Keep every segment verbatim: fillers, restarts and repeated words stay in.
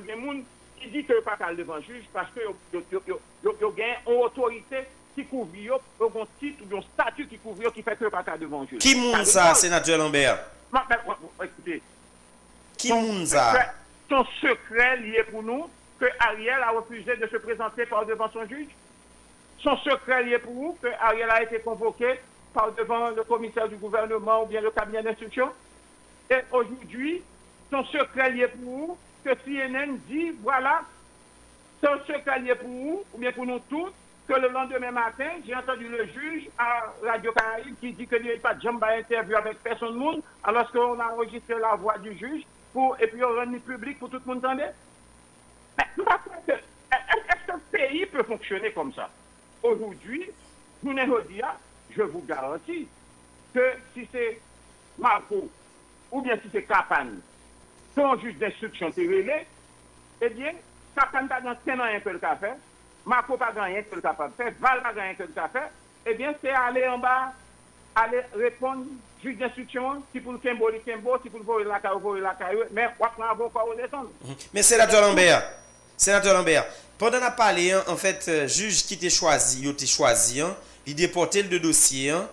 Gen moun ki di ke yo pa ka al devan jij paske yo, yo, yo, yo, yo, yo gen yon otorite ki kouvri yo, yo gen yon tit oubyen yon stati ki kouvri yo ki fè ke yo pa ka al devan jij. Ki moun sa, Senatè Lambert? Mwen, mwen, mwen, mwen, ekoute, Ki moun sa? Se yon sekrè li ye pou nou ke Ariel a refusé de se présenter par devant son juge. Se yon sekrè li ye pou ou ke Ariel a été convoqué par devant le commissaire du gouvernement ou bien le cabinet d'instruction. Et aujourd'hui, se yon sekrè li ye pou ou ke C N N di, voilà, se yon sekrè li ye pou ou, oubyen pou nou tout, ke le lendemain matin, j'ai entendu le juge à Radio Caraïbe qui dit que li pa t janm bay entèvyou avèk pèsonn moun, alòske on a anrejistre la vwa di jij pou, epi yo rann li piblik pou tout moun tande. Men, m pa kwè ke, è-, è-, est-ce que le pays peut fonctionner comme ça? Aujourd'hui, jounen jodi a, je vous garantis que si se Marco, oubyen si se Kapan, ke yon jij denstriksyon te rele, ebyen, Kapan pa gen ankenn anyen ke l ka fè, Marco pa gen anyen ke l kapab fè, Val pa gen anyen ke l ka fè, ebyen, se ale anba, ale reponn jij denstriksyon an, si pou l kenbe w, li kenbe w, si pou l voye l lakay ou, voye l lakay ou, men w ap pran avoka w desann. Mhm. Men Senatè Lambert, Senatè Lambert, pandan n ap pale an, anfèt, euh, jij ki te chwazi, yo te chwazi an, li depòte l de dosye an,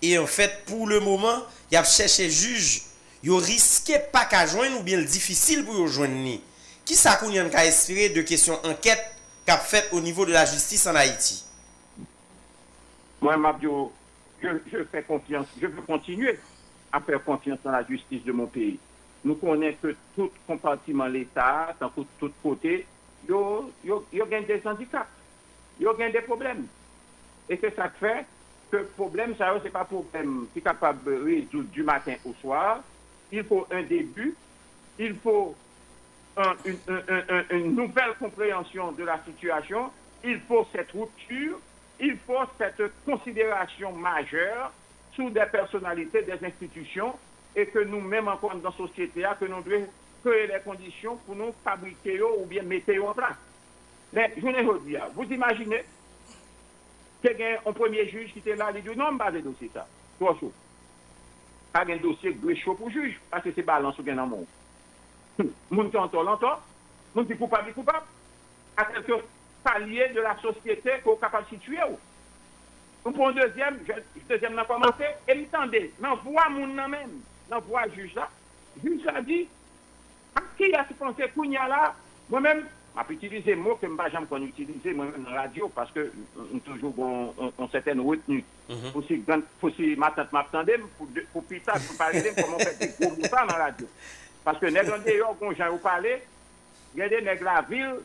e anfèt, pou le moman, y ap chèche jij, yo riske pa ka jwenn oubyen l difisil pou yo jwenn li. Kisa kounye a n ka espere de kesyon ankèt k ap fèt o nivo de la jistis ann Ayiti? Mwen, m ap di w, je, je fais confiance, je veux continuer à faire confiance dans la justice de mon pays. Nou konnen ke tout konpatiman Leta a, tankou tout kote, yo, yo, yo gen de andikap, yo gen de pwoblèm. E se sa k fè ke pwoblèm sa yo, se pa pwoblèm ki kapab rezoud du matin au soir. Il faut un début, il faut un, une, un, un, un, une nouvelle compréhension de la situation, il faut cette rupture, il faut cette considération majeure sur des personnalités, des institutions, e ke nou menm ankò anndan sosyete a, ke nou dwe kreye lè kondisyon pou nou fabrike yo oubyen mete yo an plas. Men, jounen jodi a, vous imaginez, te gen yon premye jij ki te la, li di w, "Non, m pa vle dosye sa. Twò cho." Pa gen dosye k dwe cho pou jij, paske se balans ou gen nan men w. Moun ki antò, l antò. Moun ki koupab, li koupab. A kèlke palye de la sosyete ke w kapab sitiye w. Nou pran yon dezyèm, je, dezyèm nan kòmanse, e m tande nan vwa moun nan menm, nan vwa jij la, jij la di, ak kiyès ou panse kounye a la, mwen menm, m ap itilize mo ke m pa janm konn itilize mwen menm nan radyo, paske m, m toujou gen yon, yon, yon sètèn retni. Mhm. Pou si grann, pou si matant m ap tande m, pou de, pou pita, pou pa rele m kòman w fè di gwo mo sa nan radyo. Paske nèg andeyò, gon jan yo pale, gen de nèg lavil,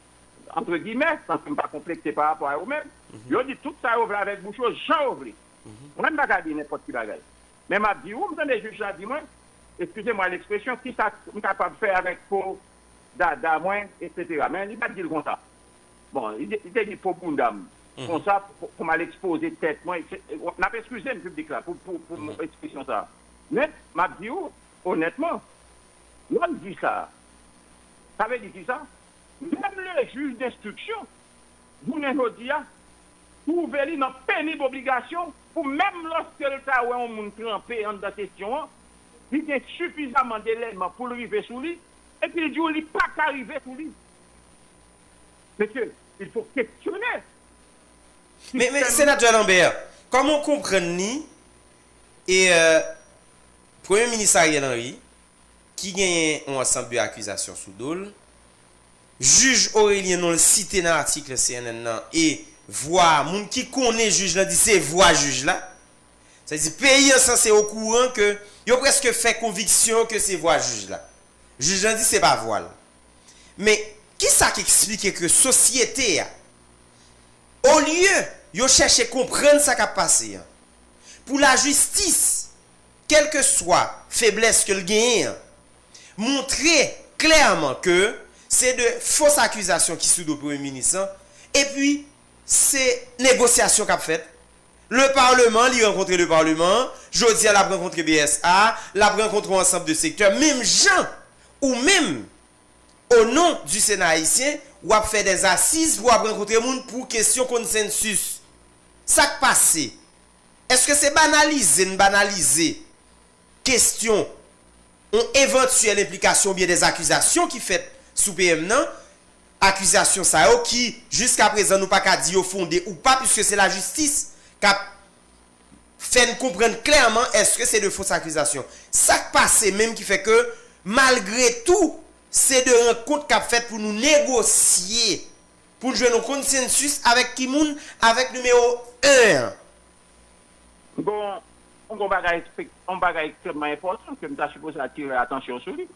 entre guillemets, paske m pa konplekse pa rapò a yo menm, mhm, yo di tout sa yo vle avèk bouch yo, jan yo vle. Mhm. Mwen, m pa ka di nenpòt ki bagay. Men m ap di ou, m tande jij la di mwen, excusez-moi l'expression, kisa m kapab fè avèk po dada mwen, et cetera. Men li pa t di l konsa. Bon, li te, li te di po bounda m. Mhm. Konsa, pou, pou m al ekspoze tèt mwen, et cetera. N ap eskize m piblik la pou, pou, pou, mhm, ekspresyon sa. Men, m ap di ou, onètman, lè m di sa, sa vle di kisa? Menm le jij denstriksyon, jounen jodi a, twouve li nan penib obligasyon pou menm lòske l ta wè yon moun tranpe anndan kesyon an, li gen sifizaman delèman pou l rive sou li, epi l di w li pa ka rive sou li. Mesye, il faut questionner. Men, men, sistèm Senatè Lambert, kòman w konprann li, e, euh, Premye Minis Ariel Henry, ki genyen yon ansanm de akizasyon sou do l, jij Aurélien non l site nan atik C N N nan, e vwa moun ki konnen jij lan di se vwa jij la. Sa vle di peyi an sanse okouran ke yo prèske fè konviksyon ke se vwa jij la. Jij lan di se pa vwa l. Men, kisa k eksplike ke sosyete a, olye yo chèche konprann sa k ap pase an, pou lajistis, kèlkeswa feblès ke l genyen an, montre klèman ke se de fos akizasyon ki sou do Premye Minis lan, epi se negosyasyon k ap fèt. Le Parlement, li rankontre le Parlement, jodi a l ap rankontre B S A, l ap rankontre yon ansanm de sektè, menm jan ou menm, o non di Sena ayisyen, w ap fè dèzasiz pou w ap rankontre moun pou kesyon konsensis. Sa k pase? Èske se banalize n banalize kesyon yon evantyèl enplikasyon oubyen dèzakizasyon ki fèt sou P M nan, akizasyon sa yo ki, jiskaprezan, nou pa ka di yo fonde ou pa, piske se lajistis k ap fè n konprann klèman èske se de fos akizasyon. Sa k pase menm ki fè ke, malgre tou, se de rankont k ap fèt pou nou negosye, pou n jwenn yon konsensis avèk ki moun, avèk nimewo en an. Bon, yon bagay, yon bagay ekstrèmman enpòtan ke m ta sipoze atire atansyon sou li.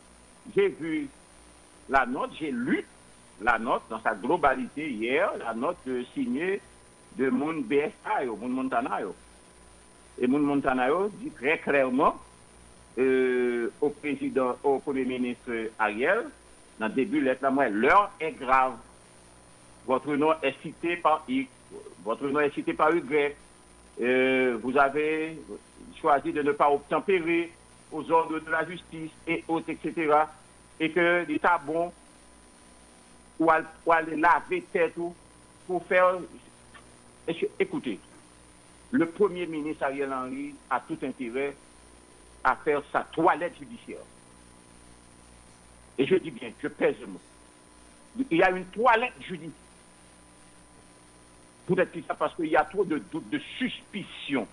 J'ai vu la note, j'ai lu la note dans sa globalité hier, la note de signée de moun B S A yo, moun Montana yo. E moun Montana yo di trè klèman euh, au président, au Premier ministre Ariel, dans début lettre, là, moi, l'heure est grave. Votre nom est cité par X, votre nom est cité par Y. Euh, vous avez choisi de ne pas obtempérer aux ordres de la justice et autres, et cetera. E ke li ta bon ou al, ou al lave tèt ou pou fè. Mesye, écoutez, le Premier ministre Ariel Henry a tout intérêt à faire sa toilette judiciaire. Et je dis bien, je pèse le mot. Il y a une toilette judiciaire. Peut-être que ça parce qu'il y a trop de doutes, de suspicions.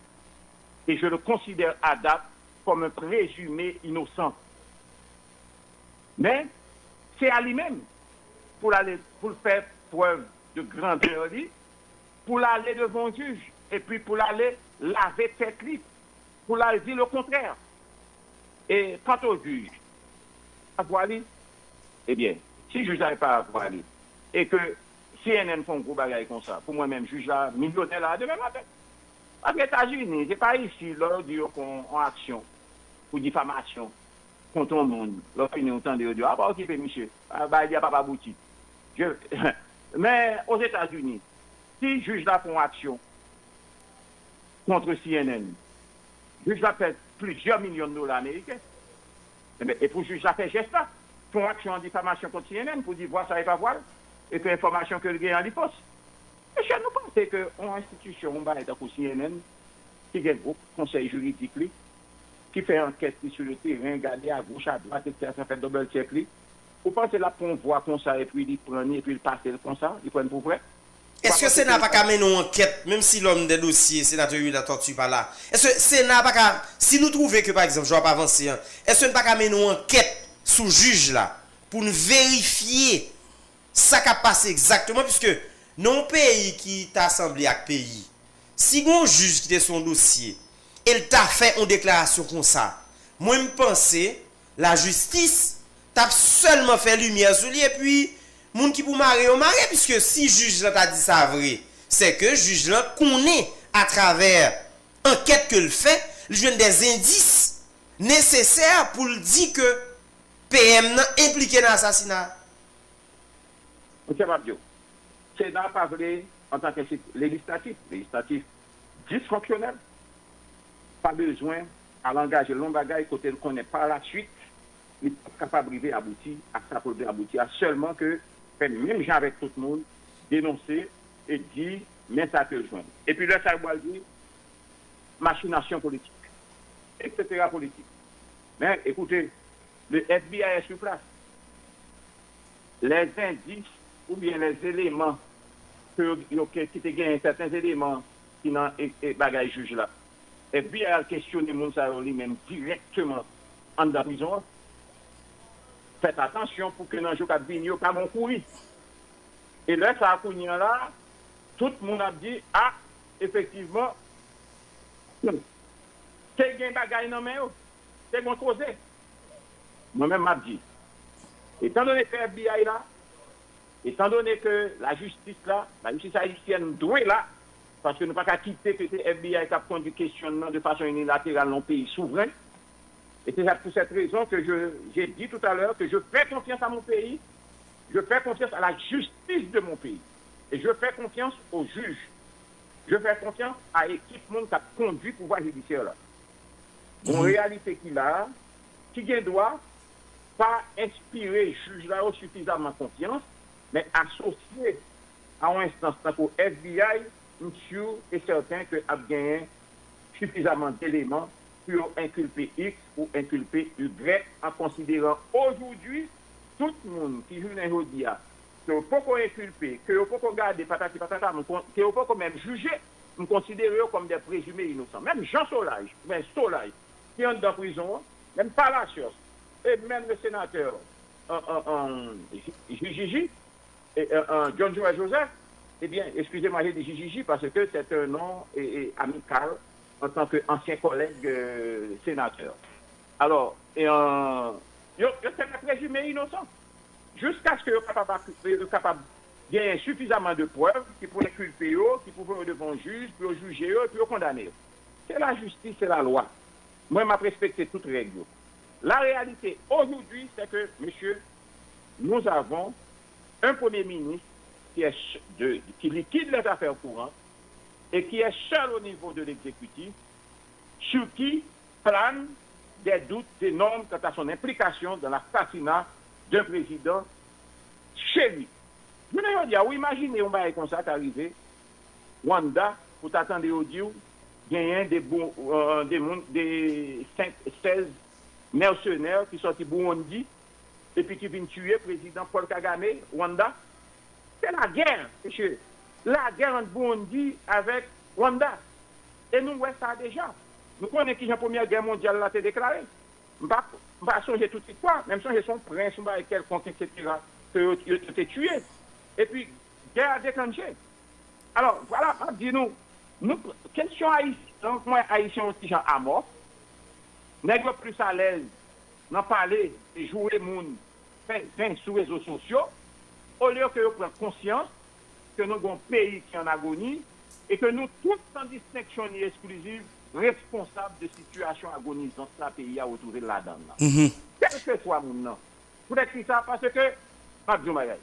Et je le considère à date comme un présumé innocent. Men, se a li menm pou l ale, pou l fè prèv de grandè li, pou l ale devan yon jij, epi pou l ale lave tèt li, pou l al di lekontrè. E kanta jij, pa vwa li, ebyen, si jij la pa vwa li, e ke C N N fè yon gwo bagay konsa, pou mwen menm, jij la milyonè la demen maten. Paske Etazini, se pa isi, lè yo di yo fè yon aksyon pou difamasyon kont yon moun, lè w fini ou tande yo di w, a pa okipe misye, bagay li a p ap abouti. Men Ozetazini, si jij la fè yon aksyon kont C N N, jij la pèd plizyè milyon dola ameriken. Ebyen, e pou jij la fè jès la, fè yon aksyon an difamasyon kont C N N pou di vwa sa e pa vwa l, e ke enfòmasyon ke l genyen an li fos. Mesye, nou panse ke yon enstitisyon, yon bagay tankou C N N, ki gen gwo konsèy jiridik li, ki fè ankèt li sou le teren, gade agoch, adwat, etsetera, fè double check li, ou panse l ap pran yon vwa konsa epi li pran ni, epi l pase l konsa, li pran n pou vre? Èske Sena pa ka mennen yon ankèt, menm si l'homme des dossiers, senatè Willy Latortue pa la? Èske Sena pa ka, si nou twouve ke, pa egzanp, jan w ap avanse an, èske n pa ka mennen yon ankèt sou jij la pou n verifye sa k ap pase egzakteman, piske nan yon peyi ki ta sanble ak peyi, si gen yon jij ki te sou yon dosye e l ta fè yon deklarasyon konsa, mwen m panse lajistis t ap sèlman fè limyè sou li, epi moun ki pou mare yo mare, piske si jij lan ta di sa vre, sèke jij lan konnen atravè ankèt ke l fè, li jwenn dèzendis nesesè pou l di ke P M nan enplike nan asasina a. Monchè, m ap di w, Sena pa vle, antanke lejislatif, lejislatif disfonksyonèl, pa bezwen al angaje l nan yon bagay kote l konnen pa la swit li p ap kapab rive abouti ak sa pou l vle abouti a, sèlman ke fè menm jan avèk tout moun, denonse e di men sa ke l jwenn. Epi lè sa yo pral di machinasyon politik, etsetera politik. Men ekoute, le F B I est sur place. Les indices oubyen les éléments ke yo, yo ke, ki te genyen sèten eleman ki nan e, e, bagay jij la. F B I al kesyone moun sa yo li menm dirèkteman anndan prizon an. Fèt atansyon pou ke nan jou k ap vini yo pa gon kouri. E lè sa a kounye a la, tout moun ap di, a, efektivman, te gen bagay nan men yo, te gon koze. Mwen menm m ap di, etandone ke F B I la, etandone ke lajistis la, lajistis ayisyèn dwe la, paske nou pa ka kite ke se F B I k ap kondui kesyon nan de fason inilateral nan yon peyi souvren. Et c'est pour cette raison que je, j'ai dit tout à l'heure que je fais confiance à mon pays, je fais confiance à la justice de mon pays, et je fais confiance aux juges. Je fais confiance à ekip moun k ap kondui pouvwa jidisyè la. Gon reyalite ki la, ki gen dwa pa enspire jij la yo sifizaman konfyans, men asosye a yon enstans tankou F B I, m si e sèten ke ap genyen sifizaman deleman pou yo enkilpe X ou enkilpe Y, an konsideran ojoudwi tout moun ki jounen jodi a ke yo poko enkilpe, ke yo poko gade patati patata, m kon- ke yo poko menm jije, m konsidere yo kòm de prezime inosan. Menm Jean Solages, oubyen Solages, ki anndan prizon an, menm Palacios, e menm le senatè, an, an, an, J- J J J, e, an, an, John Joël Joseph, ebyen, excusez-moi, j'ai dit J J J parce que c'est un nom et, et amical en tant que ancien collègue euh, sénateur. Alors, et, euh, yo, yo se prezime inosan. Jiskaske yo kapab, ak- yo kapab genyen sifizaman de prèv ki pou enkilpe yo, ki pou voye yo devan yon jij, pou yo jije yo, pou yo kondane yo. Se lajistis, se lalwa. Mwen, m ap respekte tout règ yo. La réalité aujourd'hui, c'est que, messieurs, nous avons un Premier ministre qui, est ch- de, qui liquide les affaires courantes et qui est seul au niveau de l'exécutif sur qui planent des doutes énormes quant à son implication dans l'assassinat d'un président chez lui. Jounen jodi a, ou imajine yon bagay konsa ta rive Rwanda, pou ta tande yo di w genyen de, bon, euh, de moun, de senk, sèz mèsenè ki sòti Burundi epi ki vin tiye prezidan Paul Kagame, Rwanda. Se lagè, mesye. Lagè ant Burundi avèk Rwanda. E nou wè sa deja. Nou konnen kijan Premyè Gè Mondyal la te deklare. M pa, m pa sonje tout istwa, men m sonje se yon prens, yon bagay kèlkonk, etsetera, ke yo, yo, yo te tiye. Epi, gè a deklanche. Alò, vwala, m ap di nou, nou, kesyon Ayisyen, mwen, Ayisyen yon ti jan amòf, nèg yo plis alèz nan pale e joure moun, fè zen sou rezo sosyo, olye ke yo pran konsyans ke nou gen yon peyi ki an agoni e ke nou tout, san distenksyon ni eskliziv, responsab de sitiyasyon agonizans la peyi a retwouve l ladan l lan. Kèlkeswa moun nan. Poutèt ki sa? Paske, m ap di yon bagay.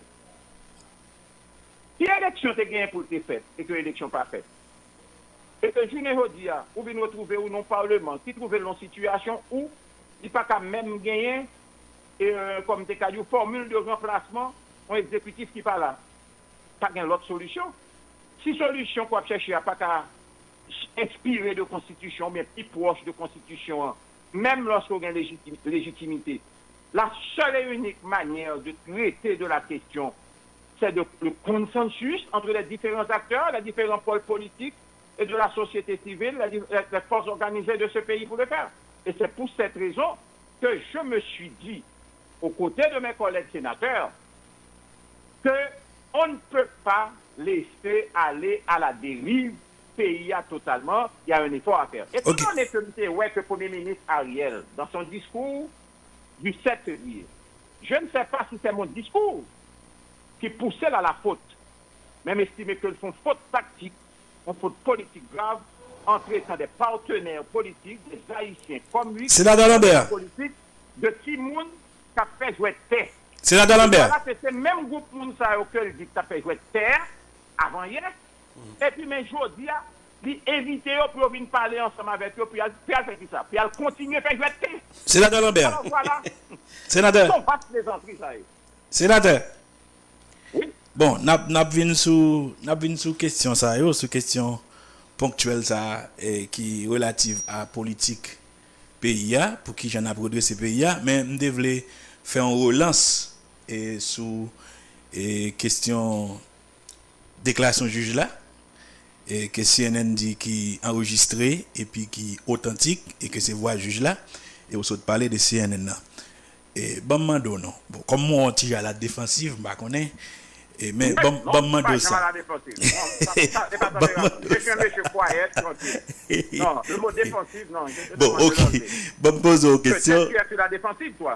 Si eleksyon te genyen pou l te fèt e ke eleksyon pa fèt, e ke jounen jodi a, ou vin retwouve w nan yon palman ki twouve l nan yon sitiyasyon ou li pa ka menm genyen, e, kòm te ka di w, fòmil de ranplasman yon egzekitif ki pa la, pa gen lòt solisyon. Si solisyon ke w ap chèche a pa ka enspire de konstitisyon oubyen pi pwòch de konstitisyon an, menm lòske w gen lejiti- lejitimite, la seule et unique manière de traiter de la question, c'est de, le consensus entre les différents acteurs, les différents pôles politiques et de la société civile, les, les forces organisées de ce pays pour le faire. Et c'est pour cette raison que je me suis dit, aux côtés de mes collègues sénateurs, que on ne peut pas laisser aller à la dérive peyi a totalman, il y a un effort à faire. Étant donné que m te wè ke Premye Minis Ariel, dans son discours du sept février, je ne sais pas si c'est mon discours qui pousse à la faute, men m estime ke l fè yon fot taktik, yon fot politik grav, an tretan de patenè politik, de Ayisyen kòm li, Senatè Lambert. Politik de timoun k ap fè jwèt tè. Senatè Lambert. Vwala, se, se menm gwoup moun sa yo ke l di k t ap fè jwèt tè a, avan yè. Epi, men jodi a, li envite yo pou yo vin pale ansanm avèk yo, pou y al, pou y al fè kisa? Pou y al kontinye fè jwèt tè. Senatè Lambert. Alò, vwala. Senatè. Se yon vas plezantri sa ye. Senatè. Wi. Bon, n ap, n ap vin sou, n ap vin sou kesyon sa yo, sou kesyon ponktyèl sa a, e, ki relativ a politik peyi a, pou kijan n ap redrese peyi a, men m te vle fè yon relans, e, sou, e, kesyon deklarasyon jij la, e, ke C N N di ki anrejistre epi ki otantik, e ke se vwa jij la, e ou sot pale de C N N nan. E, ban m mande w non. Bon, kòm mwen wè w ti jan a la defansiv, m pa konnen. E, men, ban m, ban m mande w sa. Ban m mande. Mesye, mesye, kwayèt, trankil. Non, le mot défensif, non, je te demande de l'enlever. Bon, ok. Ban m poze w kesyon. Peut-être tu es sur la défensive, toi.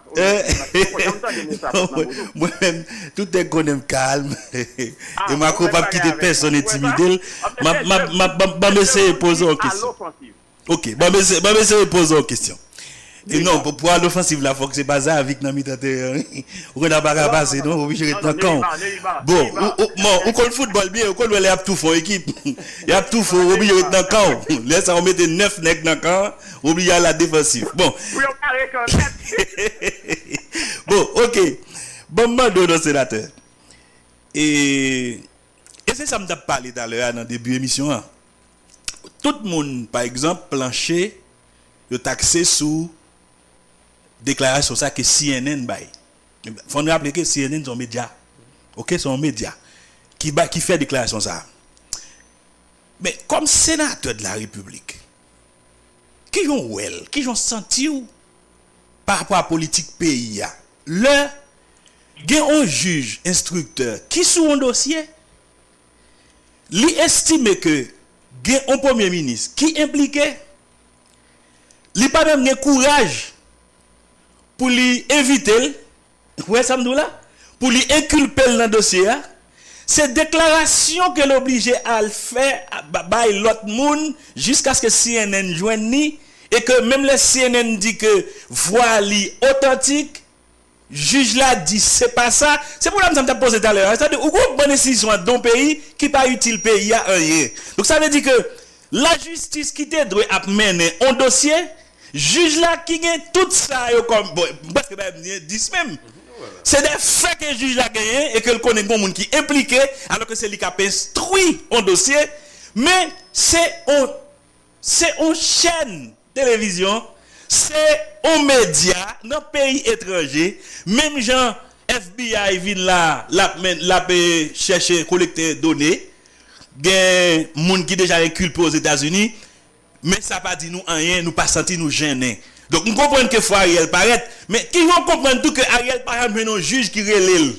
Mwen menm, tout nèg konnen m kalm. E Macron p ap kite pèsonn entimide l. M ap, m ap, m ap, ban m, ban m eseye poze w kesyon. Ok, ban m eseye, ban m eseye poze w kesyon. E non, pou, pou al ofansiv la, fòk se pa Zahavi k nan mitan teren an. Ou konn pa ka pase, non, ou oblije ret nan kan w. Bon, ou, ou, bon, ou konn foutbòl byen, ou konn wè lè y ap toufe yon ekip. Y ap toufe w, ou oblije ret nan kan w. Lè sa, ou mete nèf nèg nan kan an, ou oblije al la defansif. Bon. Pou yo kare kanmèm. Bon, ok. Ban m mande w non, senatè. E, e se sa m t ap pale talè a nan debi emisyon an. Tout moun, pa egzanp, Plancher, yo takse sou deklarasyon sa ke C N N bay. Fò n raple ke C N N se yon medya. Ok, se yon medya ki, ba, ki fè deklarasyon sa a. Men, kòm senatè de la Repiblik, kijan w wè l, kijan w santi w pa rapò a politik peyi a? Lè gen yon jij enstriktè ki sou yon dosye, li estime ke gen yon premye minis ki enplike, li pa menm gen kouraj pou li envite l, ou wè sa m di w la? Pou li enkilpe l nan dosye a, se deklarasyon ke l oblije al fè, ba-, bay lòt moun, jiskaske C N N jwenn li, e ke menm lè C N N di ke vwa li otantik, jij la di se pa sa. Se pwoblèm sa m t ap poze talè a. Sètadi, ou gon bann enstitisyon anndan yon peyi ki pa itil peyi a anyen. Donk, sa vle di ke lajistis ki te dwe ap mennen yon dosye, jij la ki gen tout sa yo kòm, bon, m prèske bay dis menm. Se de fè ke jij la genyen e ke l konnen gon moun ki enplike, alò ke se li k ap enstwi yon dosye, men se yon, se yon chèn televizyon, se yon medya nan peyi etranje, menm jan F B I vin la, l ap men, l ap, eh, chèche kolekte done, gen moun ki deja enkilpe Ozetazini, men sa pa di nou anyen, nou pa santi nou jennen. Donk, m konprann ke fò Ariel parèt, men kijan w konprann tou ke Ariel pa janm jwenn yon jij ki rele l?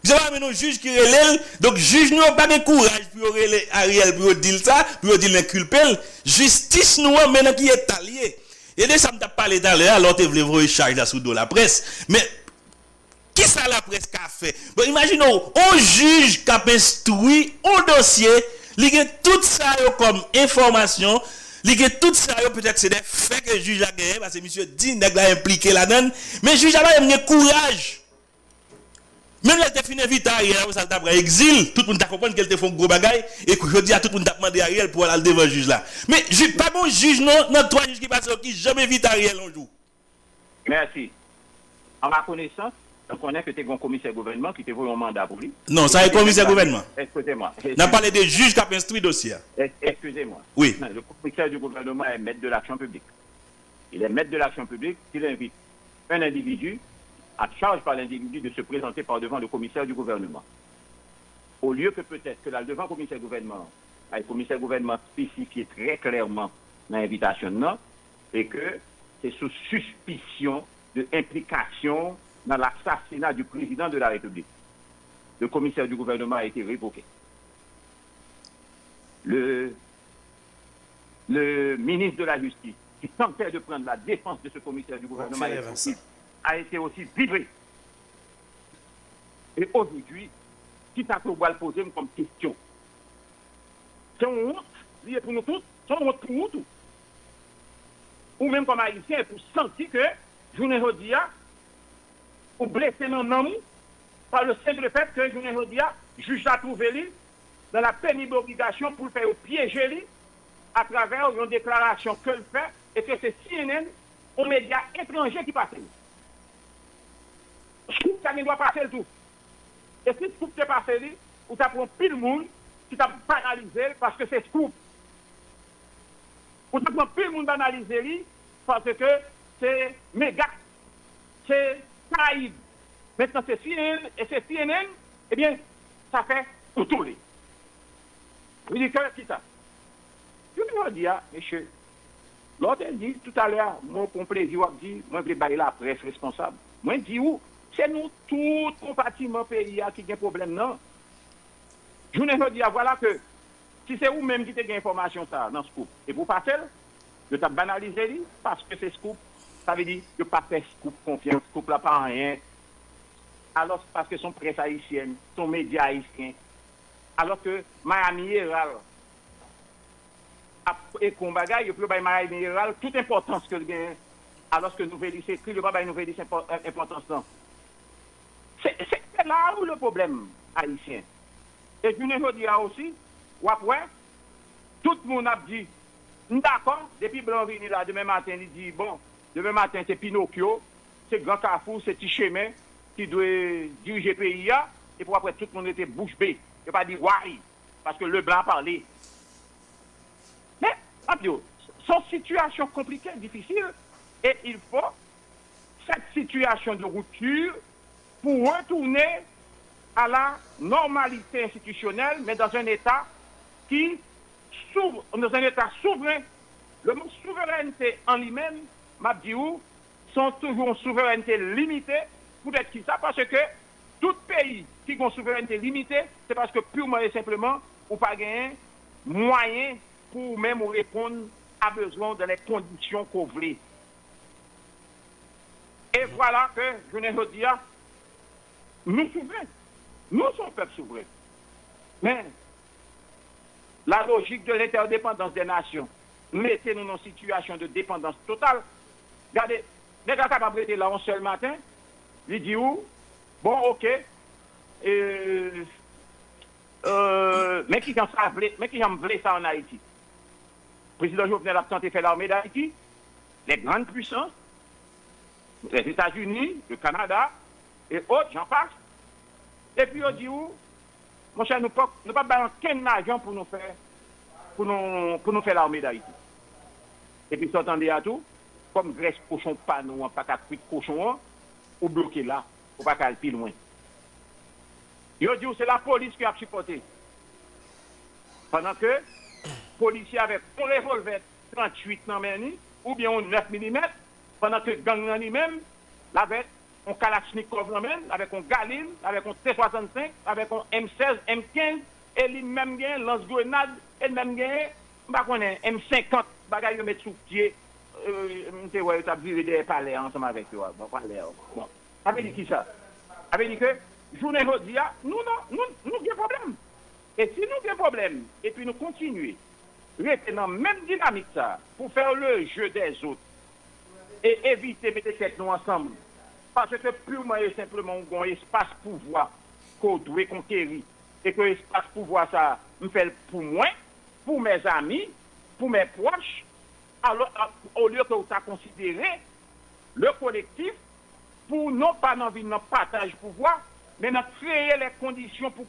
Misye pa jwenn yon jij ki rele l, donk jij nou yo pa gen kouraj pou yo rele Ariel, pou yo di l sa, pou yo di l enkilpe l. Jistis nou an, men nan ki eta l ye. E de sa m t ap pale talè a, lè w te vle voye chaj la sou do laprès. Men, kisa laprès ka fè? Bon, imajine w, yon jij k ap enstwi yon dosye, li gen tout sa yo kòm enfòmasyon, li gen tout sa yo, petèt se de fè ke jij la genyen, paske misye di nèg la enplike ladan l, men jij la pa menm gen kouraj. Menm lè l te fin envite Ariel, apre sa l ta pran egzil, tout moun ta konprann ke l te fè yon gwo bagay, e jodi a tout moun t ap mande Ariel pou al, al devan jij la. Men jij, pa gen yon jij non, nan twa jij ki pase yo ki janm envite Ariel yon jou. Mèsi. An ma konesans, nou konnen ke te gen yon komisè gouvènman ki te voye yon manda pou li. Non, sa e komisè gouvènman. Eskize mwen. N ap pale de jij k ap enstwi dosye a. Es-, eskize mwen. Wi. Le commissaire du gouvernement est maître de l'action publique. Il est maître de l'action publique s'il invite un individu à charge par l'individu de se présenter par devant le commissaire du gouvernement. Au lieu que peut-être que l al devan komisè gouvènman an, ay komisè gouvènman an spesifye trè klèman nan envitasyon l nan, e ke se sou sispisyon de enplikasyon dans l'assassinat du président de la République. Le commissaire du gouvernement a été révoqué. Le le ministre de la Justice, qui tentait de prendre la défense de ce commissaire du gouvernement a été aussi, a été aussi viré. Et aujourd'hui, kisa ke w pral poze m kòm kesyon? Se yon wont li ye pou nou tout, se yon wont pou ou tou. Ou menm kòm Ayisyen, pou santi ke jounen jodi a, ou blese nan nanm ou, par le simple fait que jounen jodi a, jij la twouve li dans la pénible obligation pou l fè yo pyeje li atravè yon deklarasyon ke l fè e ke se C N N, yon medya etranje ki pase l. Scoop ta gen dwa pase l tou. E si Scoop te pase li, ou ta pran pil moun ki t ap banalize l paske se Scoop. Ou ta pran pil moun banalize li paske se Mega, se Karayib. Mentnan se C N N, e se C N N, ebyen, sa fè ou toule. Ridikil kisa? Jounen jodi a, mesye, lè w te di toutalè a, mwen pran plezi w ap di, mwen vle bay laprès responsab. Mwen di w, se nou tout konpatiman peyi a ki gen pwoblèm nan. Jounen jodi a, vwala ke si se ou menm ki te gen enfòmasyon sa a nan Scoop, epi w pase l, yo t ap banalize li, paske se Scoop, sa vle di yo pa fè Scoop konfyans, Scoop la pa anyen. Alò, paske se yon près ayisyèn, se yon medya ayisyen. Alòske Miami Herald ap ekri yon bagay, epi yo bay Miami Herald tout enpòtans ke l genyen, alòske Nouvèlis ekri l, yo pa bay Nouvèlis enpò-, enpòtans lan. Se, se, se la ou le pwoblèm ayisyen. E jounen jodi a osi, w ap wè, tout moun ap di, m dakò, depi blan vini la, demen maten, li di, bon, demen maten, se Pinokyo, se Gran Kafou, se Ti Chemen ki dwe dirije peyi a, epi w ap wè tout moun rete bouch be. Yo pa di way, paske Leblanc a pale. Men, m ap di w, se yon sitiyasyon konplike, difisil, e il faut cette situation de rupture pour retourner à la normalité institutionnelle, mais dans un État qui s'ouvre, dans un État souverain. Le mot souveraineté en lui-même, m ap di w, se yon, toujou yon souverènte limite. Poutèt ki sa? Paske tout peyi ki gen yon souverènte limite, se paske pirman e senpleman ou pa genyen mwayen pou ou menm ou reponn a bezwen w dans les conditions ke w vle. E vwala ke, jounen jodi a, nou souvren. Nou se yon pèp souvren. Men, la logique de l'interdépendance des nations mete nou nan sitiyasyon de depandans total. Gade, nèg la kapab rete la yon sèl maten, li di ou, bon, oke, e, e, men kijan sa vle, men kijan m vle sa ann Ayiti. Prezidan Jovenel ap tante fè lame d Ayiti, les grandes puissances, les États-Unis, le Canada, et autres, j'en passe. Epi yo di ou, monchè, nou p ap, nou p ap bay ankenn lajan pou nou fè, pou nou, pou nou fè lame d Ayiti. Epi sa w tande a tou, kòm grès kochon pa nou an pa ka kwit kochon an, ou bloke la, ou pa ka al pi lwen. Yo di w se lapolis ke y ap sipòte. Pandan ke polisye avèk yon revòlvè tranntuit nan men li, oubyen yon nèf milimèt, pandan ke gang nan li menm, l avèk yon kalachnikòv nan men l, avèk yon galil, avèk yon T swasannsenk, avèk yon M sèz, M kenz, e li menm gen lans grenad, e l menm gen, m pa konnen, M senkant, bagay yo met sou pye, e, m te wè yo t ap vire dèyè palè a ansanm avèk yo a, bò palè a. Bon. Sa vle di kisa? Sa vle di ke jounen jodi a, nou nan, nou, nou gen pwoblèm. E si nou gen pwoblèm, epi nou kontinye rete nan menm dinamik sa a pou fè le jeu des autres e evite mete tèt nou ansanm, paske pirman e senpleman ou gen yon espas pouvwa ke w dwe konkeri, e ke espas pouvwa sa a, m fè l pou mwen, pou mèzami, pou mè pwòch, alò, a, olye ke w ta konsidere le kolektif pou non pa nan vin nan pataj pouvwa, men nan kreye lè kondisyon pou